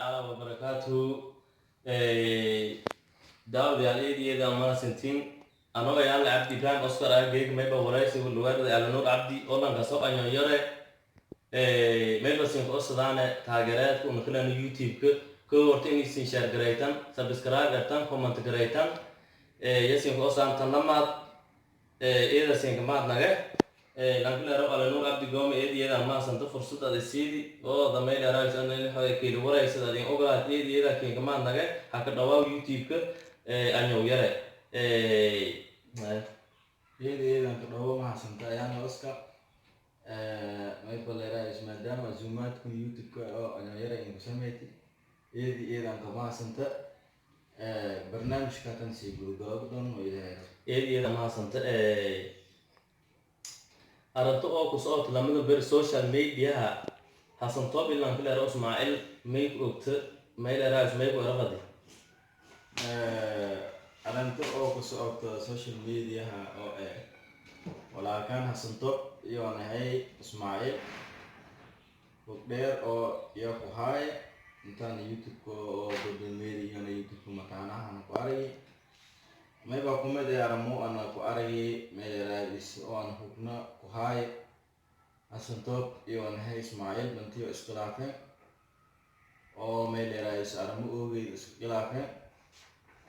Tacaala wabarakaatuhu. Daawadayaal, eed iyada mahadsantiin. Anoo yaanle Cabdi Ibrahim Oscar ah, geeg mayba waraysigu lugaarada Alanuur Cabdi olanka soo anyoyore mayba sinka osadaane taageeraadka unakalana YouTube-ka ko horta inaysin share garaytan, subscribe gartan, comment garaytan, yasinka osaan tan lamaad iyada sinka mahadnage. Lankileero Alanuur Cabdi Goome, eed iyada mahadsanta fursad ada siidi oo dameyleerakiili waraysad adin ogolaad, eed iyada kinka mahadnage. Haka dhawaaw YouTube-ka, anyow yare. Iyada iyadan ka dhawo, mahadsanta ayaana Oscar. Mayba leeraayis maadaama zoomaadku YouTube-ka oo anyonyara inku sameyti, iyada iyadan ka mahadsanta. Barnaamijka tan sii gudagalo doon oo Ilaahay. Eed iyada mahadsanta. Arrinta oo ku socota lamada beri social mediaha, Hasan Toob ilan kileero Ismaaciil, may ku ogta? May leeraayis, may ku erafadi? Arrinta oo ku socota social mediaha oo walaalkaan Hasan Toob iyo nahay Ismaaciil dheer oo iyo ku haaya intaan YouTube-ka oo Dodon Media iyona YouTube-ka mataanahana ku aragay, mayba kumid ee aramo ana ku aragay meeleraadis oo aan hubna ku haaya Hasan Toob iyo nahay Ismaaciil bantiyo iskhilaafeen oo meeleraadis aramo oogeyd isku khilaafeen,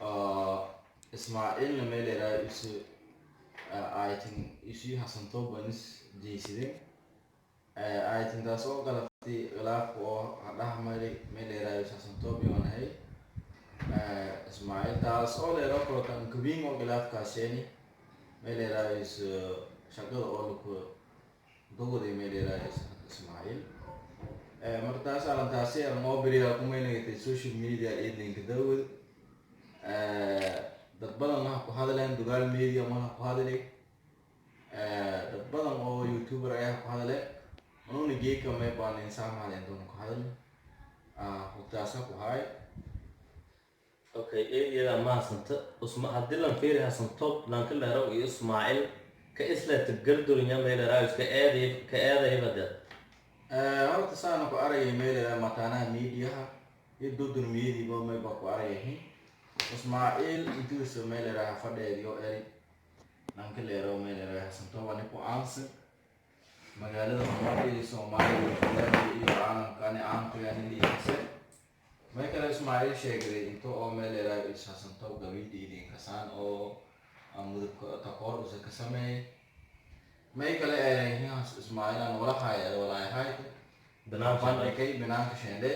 oo Ismaaciilna meeleraadis aytin isii Hasan Toob banis jeysideen aytin, taas oo galatay khilaafka oo hadhax mari meeleraadis Hasan Toob iyo nahay Ismaaciil, taas oo leero korotan kabiin oo khilaafkaasheeni meeleraadis shaqada oo laku dogooday meeleraadis Ismaaciil. Marka taas arrintaasi armoo beriyaa kumaynaytay social media eedlinka dawad, dad badan ha ku hadleen, Dugaal Media ma ha ku hadlay, dad badan oo YouTuber ayaa ku hadleen. Anuna geeka may baan insaan doona ku hadlay hogtaasa ku haay. Okay, iyada mahadsanta. Usma haddii lan fiiri Hasan Top lanka leero iyo Ismaaciil ka isleta gardurinya meeleraayis ka eeday ka eedayba. Horta saana ku aragay meelera mataanaha mediaha iyo dodon mediaba may baa ku aragayin Ismaaciil intuusa meeleraha fadheediyo eri nanka leero meelera Hasan Top ani ku aansan magaalada Soomaaliya Soomaaliya iyo caalamka ani caankayani liikase. May kale Ismaaciil sheegay into oo meelera is Hasan Top gabiidhiidin kasaan oo mudubka takoor usa ka sameeyay. May kale erahin Ismaaciil aan wala haaya walaay hayte bandhigay binaanka sheendhe.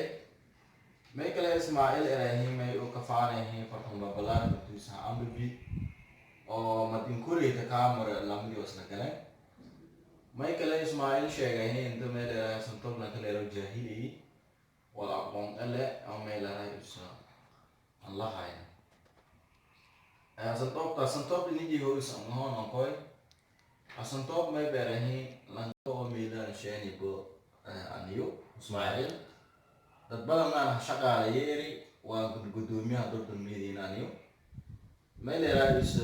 May kale Ismaaciil erahin may u kafaanahin fartan babalaan intuusa ambibi oo madinkureyta kaamara lamadi isla galeen. May kale Ismaaciil sheegahin inta meel erahay Hasan Top lanka leero jaahiliyi wal aqoon ele oo meel erahay usa aan la hayn Hasan Top. Hasan Top iniji ho is an ankoy Hasan Top may berahin lanka oo miilan sheeni bo aniyo Ismaaciil dad badan aan shaqaala yeeri waa gudoomiyaha Dordon Media aniyo meel erahay is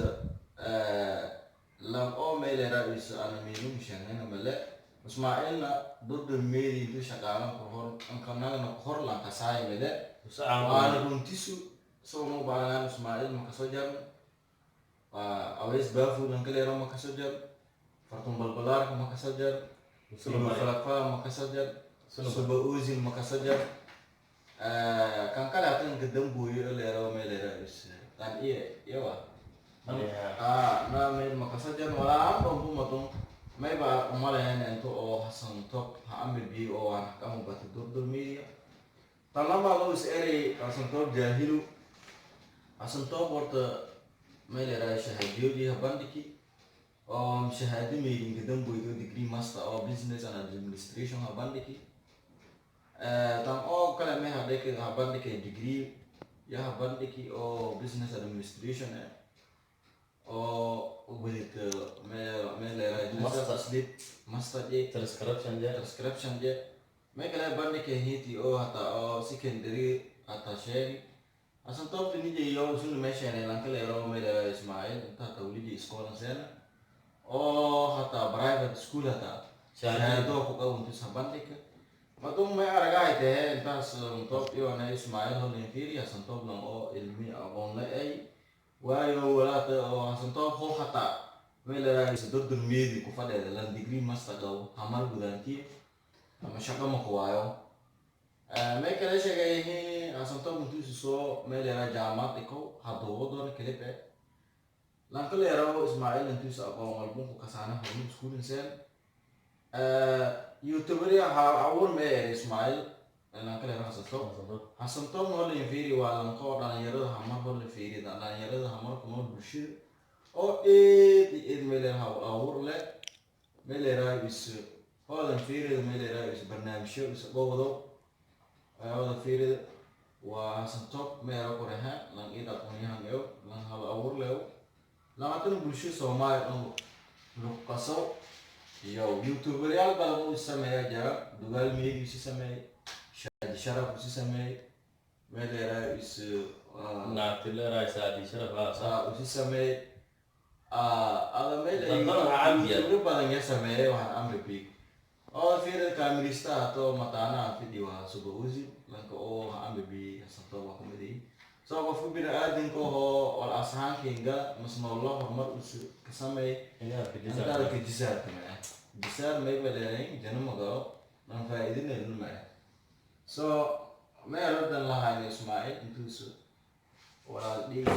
lam oo meel erahay is ana miilum sheegnayna male. Ismaaciilna Dordon Media intuu shaqaalan kahor ankanagna kahor lankasaay male, waana runtisu isagoo nu baaranaan. Ismaaciil ma kasoo jarno, waa Aweys Baafu lankaleero ma kasoo jarno, Fartun Balbalaarka ma kasoo jarno, Falakfala ma kasoo jarno, Suba Uzin ma kasoo jarno, kan kale hatanka dambuyo leero meelera is tan iya iyawa na meel ma kasoo jarno walaa aan dhanbu matun. Mayba umalayan into oo Hasan Top ha amir biyo oo aan kama bata Durdur Media. Tan labaad oo is erey Hasan Top jaahilu. Hasan Top horta meel yaraha shahaadiyoodii ha bandhigi oo shahaado meydinka damboydo degree master oo business and administration ha bandhigi. Tan oo kale may hadhiki ha bandhigi degree ya ha bandhigi oo business administration oo with meel yaraha Master. Slip master je Transcription je. Transcription je. May kale bandhigi hiti oo hata oo secondary hata sheegi. Hasan Top nije iyo sunu meeshaan lanka leero meel yaraha Ismaaciil inta hata wuliji iskoolan seena oo hata private school hata shahaado ku qabanto sa bandhiga. Madum may aragahay tahe intaas Top iyona Ismaaciil holin fiiri Hasan Top lan oo ilmi aqoon le ay waayo walaata oo Hasan Top ho hataa may leedahay Durdur Media ku fadheeda lan degree master qabo hamal gudaantiye ama shaqo ma ku waayo. May kale sheegay Hasan Top intuusu soo may leedahay jaamacad iko haduubo doona clip eh lan kale yaraw Ismaaciil intuusu aqoon walbun ku kasaana hormud iskuulinseen youtuberi ha abuur mee ere Ismaaciil lan kale yaraw Hasan Top. Hasan Top holin fiiri waa lanko dhalinyarada hamar holin fiiri dhalinyarada hamar ku nool bulshada oo eed iyo eed meel leedahay abuur leh meel leedahay is hodan fiirida meel leedahay is barnaamijyo is dhowdo wada fiirida waa Hasan Top meel qoraha lan id aqoonyahan yo lan hal abuur leh labaatan bulshada Soomaaliya dhan luqaso iyo youtuberyaal badan uu sameeya jira. Dugaal Media uu sameeyay, Shaadi Sharaf uu sameeyay, meel leedahay is Naagtileeraay Saadi Sharaf aa uu sameeyay ada meel Dad badan ha cabdiya. YouTuber badan ya sameeyay waxaan amri big oo fiirida kaamirista hato mataana fidhi waa suba uzi lanka oo ha amri bi Hasan Top waa kamid yihiin. So qofka bini aadamka oo wal asxaankinga masnoolo horumar usu ka sameey Inaad fidhisaa. Intaada ka jisaarka ma jisaar may baleerayn jano magalo dhan faa'iidinaynin ma. So meel wadan lahayn Ismaaciil intuusu walaal dhiig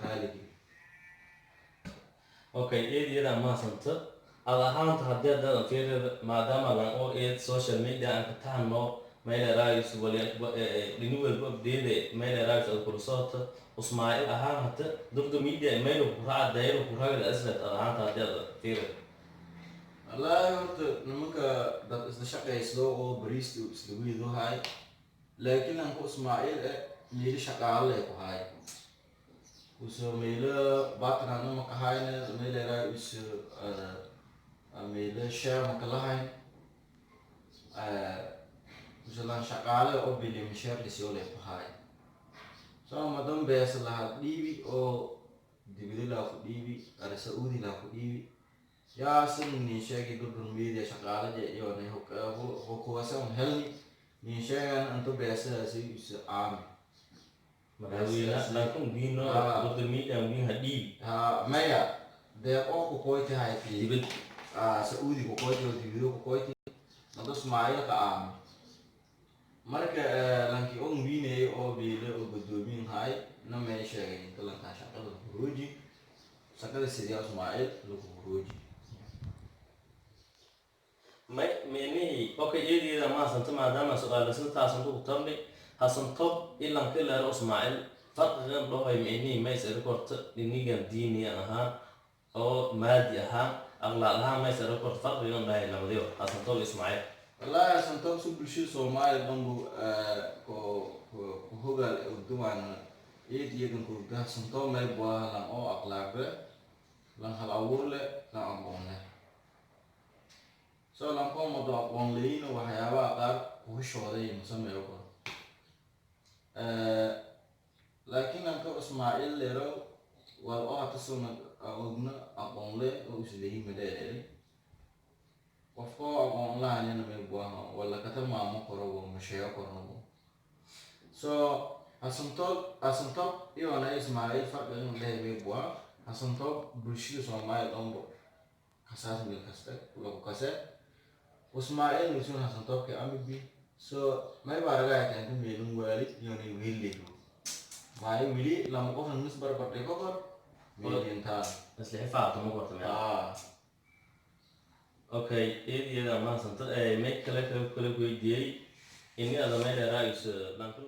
raaligi. Okay, eed iyada mahadsanta ad ahaanta haddii hadaadan fiirida maadaama lan oo eed social media aan ka tahano maylerayus wali dhini walba update maylerayus ad kula socota Ismaaciil ahaan hata Durdur Media maylu ku raaca dayru ku raagada aslat ad ahaanta haddii ad fiirida. Wallaahi horta nimanka dad isla shaqaysto oo bariista isla wiido hay, laakiin anku Ismaaciil eh meelo shaqaale ku hay uso meelo batrana ma ka hayne meelera is meelo share ma kala hayn uso lan shaqaale oo bilim share lisoo le ku hay. So madam bees laha dhiibi oo dibida laa ku dhiibi ara Saudi laa ku dhiibi yaasin nin sheegay Durdur Media shaqaalaja iyo hukuwasan helni nin sheegan inta beesadaasi is aami. Madaxweyne laakiin wiino Durdur Media wiin hadhiibi. Ha maya deeq oo ku koyti hayti dibad Saudi ku koyti oo dibido ku koyti mado Ismaaciil ka aami marka lankii on wiinayay oo biile oo gudoomin hay na may sheegay inta lankaa shaqada lagu rooji shaqada sidii Ismaaciil lagu rooji. May menihi okay eedeeda mahadsanta maadaama su-aalasan taasan ku tabni Hasan Top ilan ka leero Ismaaciil farqigan dhahoy menihi mays eri korta dhinigan diiniyan ahaan oo maadi ahaan aqlaaq ahaan mays eri korta farqigan dhahay lamadiyo Hasan Top Ismaaciil. Wallaahi Hasan Top si bulshada Soomaaliya dhan bu ko ku hogaal duwan eed iyadan ku Hasan Top may buah lan oo akhlaaq leh lan hal abuur leh lan aqoon leh. So lan koo mado aqoon leeyin waxyaabaha qaar ku hishooday ma sameeyo karo, laakiin lanka Ismaaciil lero wal oo hata suna ogna aqoon leh oo isleeyin maleelay qofka oo aqoon lahaynina may buaha wala ka tilmaamo karo wa ma sheego korno. So Hasan Top, Hasan Top iyona Ismaaciil farqigan lehay may buaha Hasan Top bulshada Soomaaliya dhanbo kasaas meel kasta lagu kase Ismaaciil usun Hasan Topka amibi. So may baragaa keenta meelun waalid iyona wiil maayo wili lama qofna nis barbar dhigo kor meelintaan. Isla xifaaqta ma korta meel. Ah. Okay, eedeeda mahadsanta may kale kale weydiiyey ini ada meel dheeraa is lankan.